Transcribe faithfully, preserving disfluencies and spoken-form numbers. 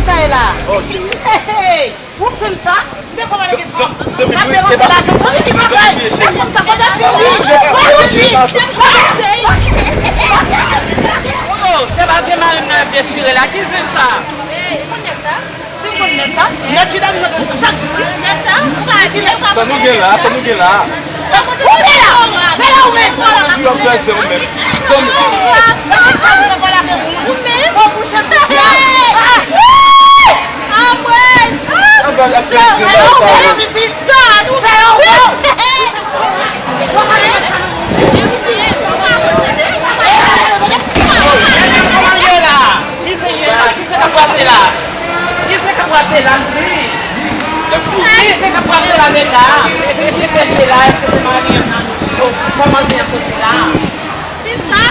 Kay la. Oh, cheri. Hey, hey. Ou fè m sa? M te kòmanse gen fanm. M ap depanse lajan. Zanmi ki pa bay. Ou fè m sa. Kote fi? Kote fi? Oh, se pa vye mari m nan ap dechire la. Ki zen sa? Hey, ou konn nèg sa? Si m konn nèg sa, nèg ki dam nan chak jou. Nèg sa, ou pa di, ou pa Sa nou gen la, sa nou gen la. Ou gen la, men la ou menm. Ki w ap fè se ou menm. Zanmi. Ou menm. Ou bouche. Anmwey. Anba ap fè se la sa. Ou menm. Fè yon bon. Kisa k ap pase la? Kisa k ap pase la, si? Kisa k ap pase la, Beka? Eske se tèt la, eske se mari an nan? Kòman se an soti la? Kisa?